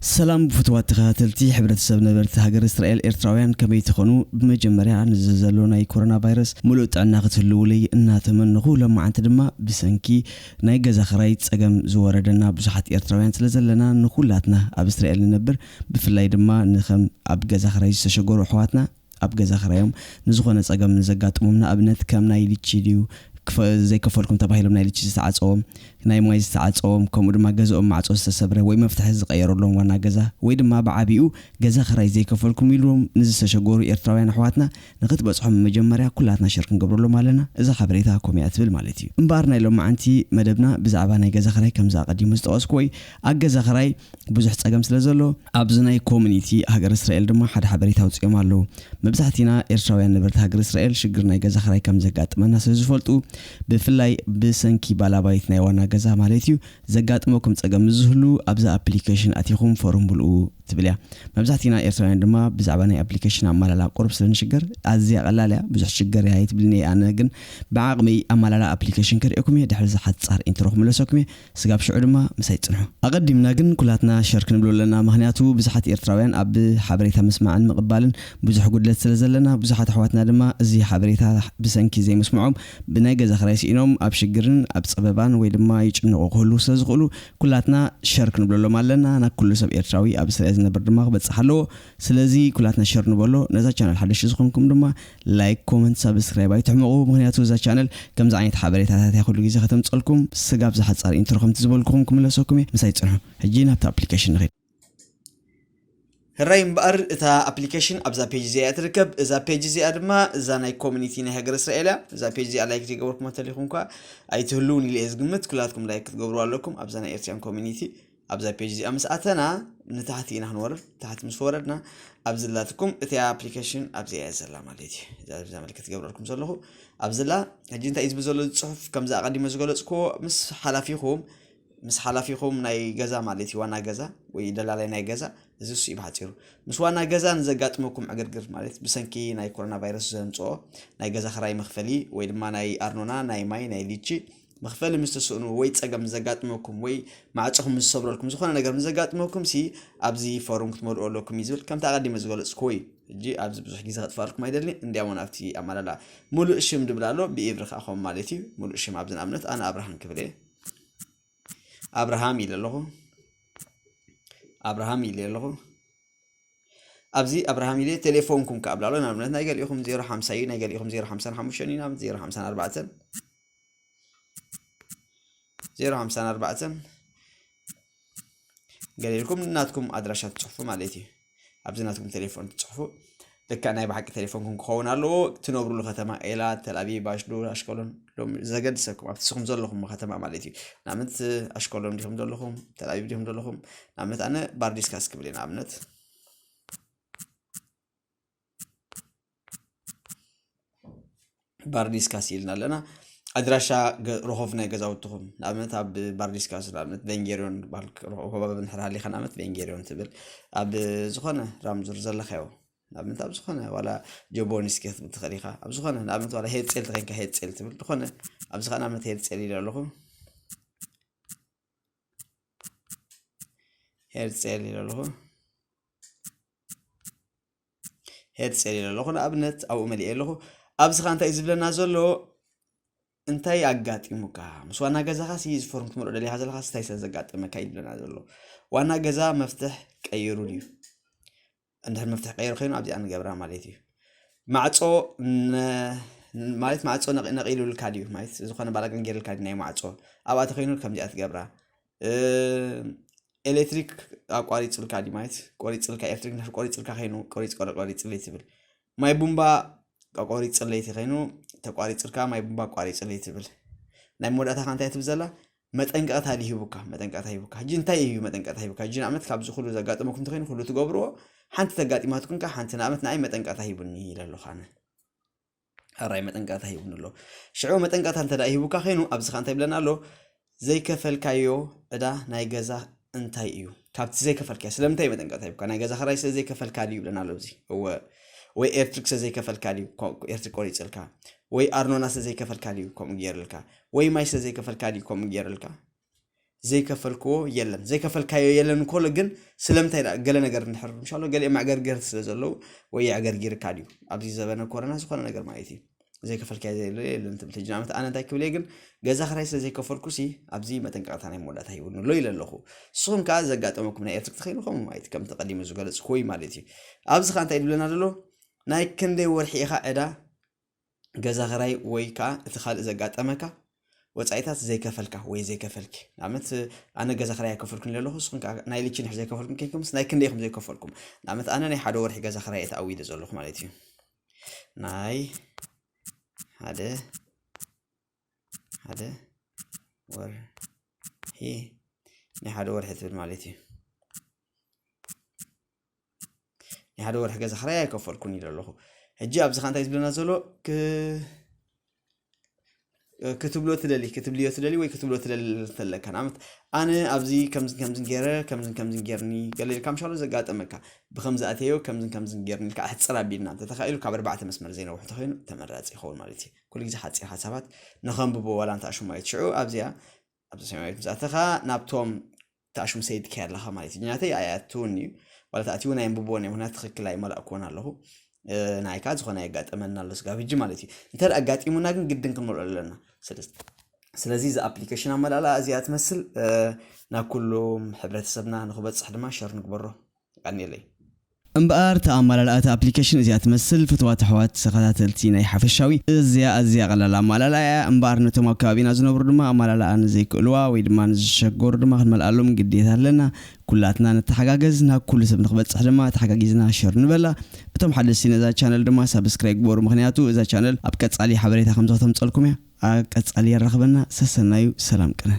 ሰላም ብፍትዋት ተኸታተልቲ ሕብረተሰብ ነበርቲ ሃገር እስራኤል ኤርትራውያን፣ ከመይ ትኾኑ? ብመጀመርያ ንዚ ዘሎ ናይ ኮሮና ቫይረስ ምሉእ ጥዕና ክትህልውለይ እናተመነኹ፣ ሎማዓንቲ ድማ ብሰንኪ ናይ ገዛ ኽራይ ጸገም ዝወረደና ብዙሓት ኤርትራውያን ስለ ዘለና፣ ንኹላትና ኣብ እስራኤል ንነብር፣ ብፍላይ ድማ ንኸም ኣብ ገዛ ኽራይ ዝተሸገሩ ኣሕዋትና፣ ኣብ ገዛ ኽራዮም ንዝኾነ ጸገም ንዘጋጥሞም፣ ንኣብነት ከም ናይ ልቺ ድዩ ክፈ-፣ ዘይከፈልኩም ተባሂሎም ናይ ልቺ ዝተዓጸዎም፣ ናይ ማይ ዝተዓጸዎም፣ ከምኡ ድማ ገዛኦም ማዕጾ ዝተሰብረ ወይ መፍትሒ ዝቀየረሎም ዋና ገዛ፣ ወይ ድማ ብዓቢኡ ገዛ ኽራይ ዘይከፈልኩም ኢሎም ንዝተሸገሩ ኤርትራውያን ኣሕዋትና ንኽትበጽሖም መጀመርያ ኩላትና ሸር ክንገብረሎም ኣለና። እዛ ሓበሬታ ኮሚያ ትብል ማለት እዩ። እምበኣር ናይ ሎማዓንቲ መደብና ብዛዕባ ናይ ገዛ ኽራይ ከምዚ ኣቐዲሙ ዝጠቐስኩ ወይ ኣብ ገዛ ኽራይ ብዙሕ ጸገም ስለ ዘሎ፣ ኣብዚ ናይ ኮሚኒቲ ሃገር እስራኤል ድማ ሓደ ሓበሬታ ኣውጺኦም ኣለዉ። መብዛሕቲና ኤርትራውያን ነበርቲ ሃገር እስራኤል ሽግር ናይ ገዛ ኽራይ ከም ዘጋጥመና ስለ ዝፈልጡ፣ ብፍላይ ብሰንኪ ባላባይት ናይ ዋና ገዛ ማለት እዩ፣ ዘጋጥመኩም ጸገም ምስ ዝህሉ ኣብዚ ኣፕሊኬሽን ኣቲኹም ፎርም ምልኡ ትብል እያ። መብዛሕቲና ኤርትራውያን ድማ ብዛዕባ ናይ ኣፕሊኬሽን ኣማላላ ቁሩብ ስለ ንሽገር፣ ኣዝያ ቀላል እያ፣ ብዙሕ ሽገር እያ ኣይትብልኒ እየ። ኣነ ግን ብዓቕመይ ኣማላላ ኣፕሊኬሽን ከርእየኩም እየ፣ ድሕሪ እዚ ሓጻር ኢንትሮ ክምለሰኩም እየ። ስጋብ ሽዑ ድማ ምሳይ ጽንሑ። ኣቐዲምና ግን ኩላትና ሸር ክንብሎ ኣለና፣ ምኽንያቱ ብዙሓት ኤርትራውያን ኣብ ሓበሬታ ምስማዕን ምቕባልን ብዙሕ ጉድለት ስለ ዘለና፣ ብዙሓት ኣሕዋትና ድማ እዚ ሓበሬታ ብሰንኪ ዘይምስምዖም ብናይ ገዛ ኽራይ ስኢኖም ኣብ ሽግርን ኣብ ጸበባን ወይ ድማ ይጭነቑ ክህልዉ ስለ ዝኽእሉ፣ ኩላትና ሸር ክንብለሎም ኣለና። ናብ ኩሉ ሰብ ኤርትራዊ ኣብ እስራኤል ዝነብር ድማ ክበጽሕ ኣለዎ። ስለዚ ኩላትና ሸር ንበሎ። ነዛ ቻነል ሓደሽቲ ዝኾንኩም ድማ ላይክ፣ ኮመንት፣ ሳብስክራይብ ኣይትሕመቑ። ምኽንያቱ እዛ ቻነል ከምዚ ዓይነት ሓበሬታታት እያ ኩሉ ግዜ ከተምጸልኩም። ስጋብ ዝሓጻር ኢንትሮ ከምቲ ዝበልኩኹም ክምለሰኩም እየ። ምሳይ ጽንሑ። ሕጂ ናብቲ ኣፕሊኬሽን ንኸይድ። ህራይ እምበኣር እታ ኣፕሊኬሽን ኣብዛ ፔጅ እዚኣ እያ ትርከብ። እዛ ፔጅ እዚኣ ድማ እዛ ናይ ኮሚኒቲ ናይ ሃገር እስራኤል እያ። እዛ ፔጅ እዚኣ ላይክ ዘይገበርኩማ እንተሊኹም እኳ ኣይትህልውን ኢለ እየ ዝግምት። ኩላትኩም ላይክ ክትገብሩ ኣለኩም። ኣብዛ ናይ ኤርትራን ኮሚኒቲ ኣብዛ ፔጅ እዚኣ ምስ ኣተና ንታሕቲ ኢና ክንወርድ። ታሕቲ ምስ ወረድና ኣብዚ ላትኩም እቲ ኣፕሊኬሽን ኣብዚኣ እያ ዘላ ማለት እዩ። እዛ፣ እዛ ምልክት ዝገብረልኩም ዘለኹ ኣብዝላ። ሕጂ እንታይ እዩ ዝብል ዘሎ እዚ ጽሑፍ? ከምዚ ኣቐዲመ ዝገለጽኩዎ ምስ ሓላፊኹም፣ ምስ ሓላፊኹም ናይ ገዛ ማለት እዩ፣ ዋና ገዛ ወይ ደላላይ ናይ ገዛ፣ እዚ እሱ እዩ ብሓጺሩ። ምስ ዋና ገዛ ንዘጋጥመኩም ዕግርግር ማለት ብሰንኪ ናይ ኮሮና ቫይረስ ዘምጽኦ ናይ ገዛ ኽራይ መኽፈሊ ወይ ድማ ናይ ኣርኖና፣ ናይ ማይ፣ ናይ ሊቺ መኽፈሊ ምስ ትስእኑ ወይ ጸገም ዘጋጥመኩም ወይ ማዕጾኹም ምስ ዝሰብረልኩም ዝኾነ ነገር ምስ ዘጋጥመኩም ሲ ኣብዚ ፎርም ክትመልኡ ኣለኩም እዩ ዝብል። ከምቲ ኣቐዲመ ዝገለጽኩዎ እዩ። ሕጂ ኣብዚ ብዙሕ ግዜ ከጥፋልኩም ኣይደልን። እንዲያሞ ናብቲ ኣማላላ ሙሉእ ሽም ድብል ኣሎ ብኢብሪ ከኣ ከም ማለት እዩ። ሙሉእ ሽም ኣብዚ ንኣብነት ኣነ ኣብርሃም ክብል እየ። ኣብርሃም ኢለ ኣለኹ። ኣብርሃም ኢለ ኣለኹ። ኣብዚ ኣብርሃም ኢለ ቴሌፎንኩም ከኣ ብላሎ ንኣብነት ናይ ገሊኹም ዜሮ ሓምሳ እዩ፣ ናይ ገሊኹም ዜሮ ሓምሳን ሓሙሽተን እዩ፣ ንኣብነት ዜሮ ሓምሳን ኣርባዕተን፣ ዜሮ ሓምሳን ኣርባዕተን ገለ ኢልኩም ናትኩም ኣድራሻ ትጽሕፉ ማለት እዩ። ኣብዚ ናትኩም ቴሌፎን ትጽሕፉ። ልክዕ ናይ ብሓቂ ቴሌፎንኩም ክኸውን ኣለዎ። ትነብሩሉ ከተማ ኤላት፣ ተልኣቪቭ፣ ኣሽዶድ፣ ኣሽከሎን፣ ሎም ዘገድሰኩም ኣብቲ ንስኹም ዘለኹም ከተማ ማለት እዩ። ንኣብነት ኣሽከሎን ዲኹም ዘለኹም፣ ተልኣቪቭ ዲኹም ዘለኹም? ንኣብነት ኣነ ባርዲስካስ ክብል እየ ንኣብነት። ባርዲስካስ ኢልና ኣለና። ኣድራሻ ገ-፣ ረኾፍ ናይ ገዛውትኹም ንኣብነት ኣብ ባርዲስካስ ንኣብነት ቬንጌሪዮን በሃል ክ-፣ ረኾፍ ከባቢ እንድሕር ሃሊኻ ንኣብነት ቬንጌሪዮን ትብል። ኣብ ዝኾነ ራምዙር ዘለኻዮ ንኣብነት ኣብ ዝኾነ ዋላ ጆቦኒስኪ ክትብል ትኽእል ኢኻ። ኣብ ዝኾነ ንኣብነት ዋላ ሄርጼል ተኸይንካ ሄርጼል ትብል። ዝኾነ ኣብዚ ኸኣ ንኣብነት ሄርጼል ኢለ ኣለኹ። ሄርጼል ኢለ ኣለኹ። ሄርጼል ኢለ ኣለኹ። ንኣብነት ኣብኡ መሊኤ ኣለኹ። ኣብዚ ኸኣ እንታይ እዩ ዝብለና ዘሎ? እንታይ ኣጋጢሙካ? ምስ ዋና ገዛኻሲ እዚ ፎርም ክትመልኦ ደሊኻ ዘለኻስ እንታይ ስለ ዘጋጠመካ እዩ ዝብለና ዘሎ። ዋና ገዛ መፍትሕ ቀይሩ ድዩ? እንድሕር መፍትሕ ቀይሩ ኮይኑ ኣብዚኣ ንገብራ ማለት እዩ። ማዕጾ ነ-፣ ማለት ማዕጾ ነቕ-፣ ነቒሉልካ ድዩ? ማለት ዝኾነ ባላገን ገይሩልካ ድዩ ናይ ማዕጾ? ኣብኣ ተኾይኑ ከምዚኣ ትገብራ። እ፣ ኤሌክትሪክ ኣቋሪጽልካ ድዩ? ማለት ቆሪጽልካ፣ ኤሌክትሪክ እንድሕር ቆሪጽልካ ኮይኑ፣ ቆሪጽ፣ ቆረ-፣ ቆሪጽለይ ትብል። ማይ ቡምባ ቆሪጽለይ ተኾይኑ፣ ተቋሪጽልካ፣ ማይ ቡምባ ኣቋሪጽለይ ትብል። ናይ መወዳእታኻ እንታይ ትብል ዘላ? መጠንቀቕታ ድዩ ሂቡካ? መጠንቀቕታ ሂቡካ። ሕጂ እንታይ እዩ መጠንቀቕታ ሂቡካ? ሕጂ ንኣብነት ካብዚ ኩሉ ዘጋጠመኩም እንተኾይኑ ኩሉ ትገብርዎ፣ ሓንቲ ተጋጢማትኩም ከኣ ሓንቲ ንኣብነት ንኣይ መጠንቀቕታ ሂቡኒ ኢለ ኣለኹ ኣነ። ሕራይ መጠንቀቕታ ሂቡኒ ኣሎ። ሽዑ መጠንቀቕታ እንተ ደኣ ሂቡካ ኾይኑ፣ ኣብዚ ኸኣ እንታይ ይብለና ኣሎ? ዘይከፈልካዮ ዕዳ ናይ ገዛ እንታይ እዩ? ካብቲ ዘይከፈልካዮ፣ ስለምንታይ እዩ መጠንቀቕታ ሂቡካ? ናይ ገዛ ኽራይ ስለ ዘይከፈልካ ድዩ ይብለና ኣሎ ኣብዚ? እወ። ወይ ኤሌክትሪክ ስለ ዘይከፈልካ ድዩ? ኮ-፣ ኤሌክትሪክ ቆሪጽልካ? ወይ ኣርኖና ስለ ዘይከፈልካ ድዩ ከምኡ ገይርልካ? ወይ ማይ ስለ ዘይከፈልካ ድዩ ከምኡ ገይርልካ? ዘይከፈልክዎ የለን። ዘይከፈልካዮ የለን እንከሎ ግን ስለምንታይ ደኣ ገለ ነገር እንድሕር ምሻሎ ገሊኦም መዕገርገርቲ ስለ ዘለዉ ወይ የዕገርጊርካ ድዩ? ኣብዚ ዘበነ ኮረና ዝኾነ ነገር ማለት እዩ። ዘይከፈልካዮ ዘየለ የለን ትብል። ሕጂ ንኣብነት ኣነ እንታይ ክብል እየ ግን ገዛ ክራይ ስለ ዘይከፈልኩ ሲ ኣብዚ መጠንቀቕታ ናይ መወዳእታ ሂቡኒ ኣሎ ኢለ ኣለኹ። ንስኹም ከኣ ዘጋጠመኩም ናይ ኤርትሪክ ተኸይኑ ከምኡ ማለት እዩ። ከምቲ ቀዲሙ ዝገለጽኩዎ እዩ ማለት እዩ። ኣብዚ ከኣ እንታይ ድብለና ዘሎ ናይ ክንደይ ወርሒ ኢኻ ዕዳ ገዛ ኽራይ ወይ ከዓ እቲ ካልእ ዘጋጠመካ ወፃኢታት ዘይከፈልካ ወይ ዘይከፈልኪ ንኣብነት ኣነ ገዛ ኽራይ ኣይከፈልኩን ኣለኹ ንስኹም ከዓ ናይ ልቺ ንሕ ዘይከፈልኩም ከይንኩምስ ናይ ክንደይ ኢኹም ዘይከፈልኩም ንኣብነት ኣነ ናይ ሓደ ወርሒ ገዛ ኽራይ እየ ተኣዊደ ዘለኹ ማለት እዩ ናይ ሓደ ሓደ ወርሒ ናይ ሓደ ወርሒ ትብል ማለት እዩ ናይ ሓደ ወርሒ ገዛ ኽራይ ኣይከፈልኩን ኢለ ኣለኹ ሕጂ ኣብዚ ካ እንታይ ዝብለና ዘሎ ክትብሎ ትደሊ ክትብልዮ ትደሊ ወይ ክትብሎ ትደሊ ተለካ ንኣብነት ኣነ ኣብዚ ከምዝን ከምዝን ገይረ ከምዝን ከምዝን ገይርኒ ገለ ኢልካ ምሻሎ ዘጋጠመካ ብከምዚ ኣተዮ ከምዝን ከምዝን ገይርኒ ኢልካ ኣሕፅር ኣቢልና እንተተኻኢሉ ካብ ኣርባዕተ መስመር ዘይነውሕ ተኮይኑ ተመራፂ ይኸውን ማለት እዩ ኩሉ ግዜ ሓፂር ሓሳባት ንኸንብቦ ዋላ እንተ ኣሽሙ ኣይትሽዑ ኣብዚኣ ኣብዚ ሰማያዊት ምስ ኣተኻ ናብቶም ተኣሽሙ ሰይድካያ ኣለኻ ማለት እዩ ናተይ ኣይኣትውን እዩ ዋላ ተኣትውን ኣየንብብዎን እየ ምክንያቱ ትኽክል ኣይመላእክዎን ኣለኹ ናይ ከዓ ዝኾነ የጋጠመና ኣሎ ስጋብ ሕጂ ማለት እዩ እንተ ኣጋጢሙና ግን ግድን ክንመልኦ ኣለና ስለዚ እዚ ኣፕሊኬሽን ኣመላልኣ እዚኣ ትመስል ናብ ኩሉም ሕብረተሰብና ንክበፅሕ ድማ ሸር ንግበሮ ቀኒለይ እምበኣር ተኣመላልኣቲ ኣፕሊኬሽን እዚኣ ትመስል ፍትዋት ኣሕዋት ተኸታተልቲ ናይ ሓፈሻዊ እዚኣ ኣዝያ ቀላል ኣመላልኣ እያ እምበኣር ነቶም ኣብ ከባቢና ዝነብሩ ድማ ኣመላልኣ ንዘይክእልዋ ወይ ድማ ንዝሸገሩ ድማ ክንመልኣሎም ግዴታ ኣለና ኩላትና ንተሓጋገዝ ናብ ኩሉ ሰብ ንክበፅሕ ድማ ተሓጋጊዝና ሸር ንበላ እቶም ሓደስቲ ነዛ ቻነል ድማ ሳብስክራይብ ግበሩ ምክንያቱ እዛ ቻነል ኣብ ቀፃሊ ሓበሬታ ከምዚ ከተምፀልኩም እያ ኣብ ቀፃሊ የራኽበና ሰሰናዩ ሰላም ቅነ